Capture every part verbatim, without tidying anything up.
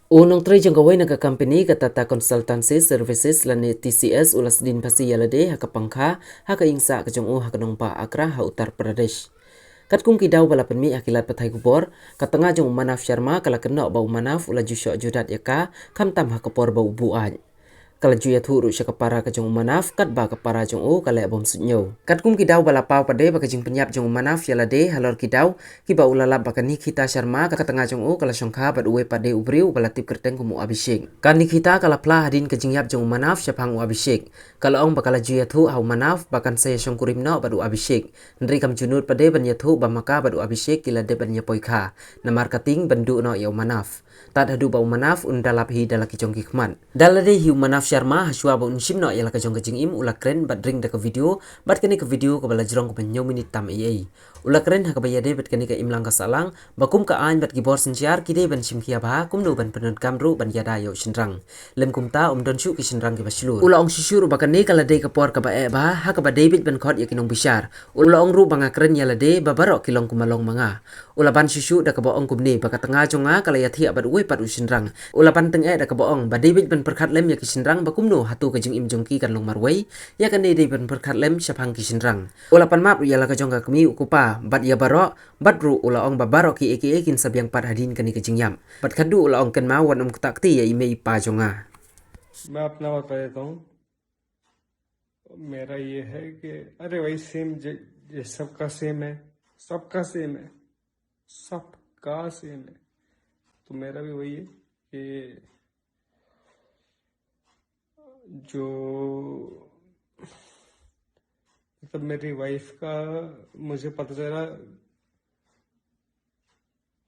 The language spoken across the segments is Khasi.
U nongtrei jong kawei na ka company ka Tata Consultancy Services lane T C S u la sdien phasi ïa lade ha ka pangkha ha ka ïing sah ka jong u ha ka nongbah Agra ha Uttar Pradesh. Katkum ki daw ba la pynmih ha ki lad pathai khubor, ka tnga jong u Manav Sharma ka la kynnoh ba u Manav u la ju shoh judat ïa ka, khamtam ha ka por ba u buaid. Ka la ju ïathuh ruh sha ka para ka jong u Manav katba ka para jong u ka leh bym suidñiew. Katkum ki daw ba la paw pat de ba ka jingpynïap jong u Manav ïa lade halor ki daw kiba u la lap ba ka Nikhita Sharma ka tnga jong u ka la shongkha bad uwei pat de u briew uba la tip kyrteng kum u Abhishek. Ka Nikhita ka la phla hadien ka jingïap jong u Manav shaphang u Abhishek. Ka la ong ba ka la ju ïathuh ha u Manav ba kan sa ïashongkurim noh bad u Abhishek. Hynrei kam ju nud pat de ban ïathuh ba ma ka bad u Abhishek ki la dep ban ïapoi kha namar ka tieng ban duh noh ïa u Manav. Tad haduh ba u Manav un da lap hi da la ki jong ki khmat. Da lade hi u Manav Sharma ha shuwa ba un shim noh ïa la ka jong ka jingim u la kren bad ring da ka video, bad kane ka video kaba la jrong kaba hynñiew minit tam ei ei. U la kren ha kaba ïadei bad kane ka imlang ka sahlang ba kum ka aiñ bad ki bor synshar ki dei ban shim khia bha kumno ban pyndonkam ruh ban ïada ïa u shynrang. Lym kumta ym don shuh ki shynrang kiba shlur. U la ong shuh shuh ruh ba kane ka la dei ka por kaba eh bha ha kaba dei beit ban khot ïa ki nongbishar. U la ong ruh ba nga kren ïa lade ba baroh ki long kum ma long ma nga. U la ban shuh shuh da kaba ong kumne ba ka tnga jong nga ka la ïathiah bad uwei pat u shynrang. U la ban tyngeh da kaba ong ba dei beit ban pyrkhat lem ïa ki shynrang ba kumno hato ka jingim jong ki kan long marwei. Ïa kane dei ban pyrkhat lem shaphang ki shynrang. U la pan map ruh ïa la ka jong ka kmie u kpa bad ïa baroh, bad ruh u la ong ba baroh kiei kiei kin sa biang pat hadien kane ka jingïap. Bad khatduh u la ong kynmaw wat nym ktah kti ïa i mei i pa jong nga. मैं अपना बता देता हूँ। मेरा ये है कि अरे भाई सेम, ये सबका सेम है, सबका सेम है, सबका सेम है। तो मेरा भी वही है कि जो, मतलब, मेरी वाइफ का मुझे पता चला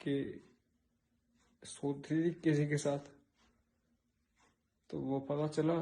कि सोती थी किसी के साथ, तो वो पता चला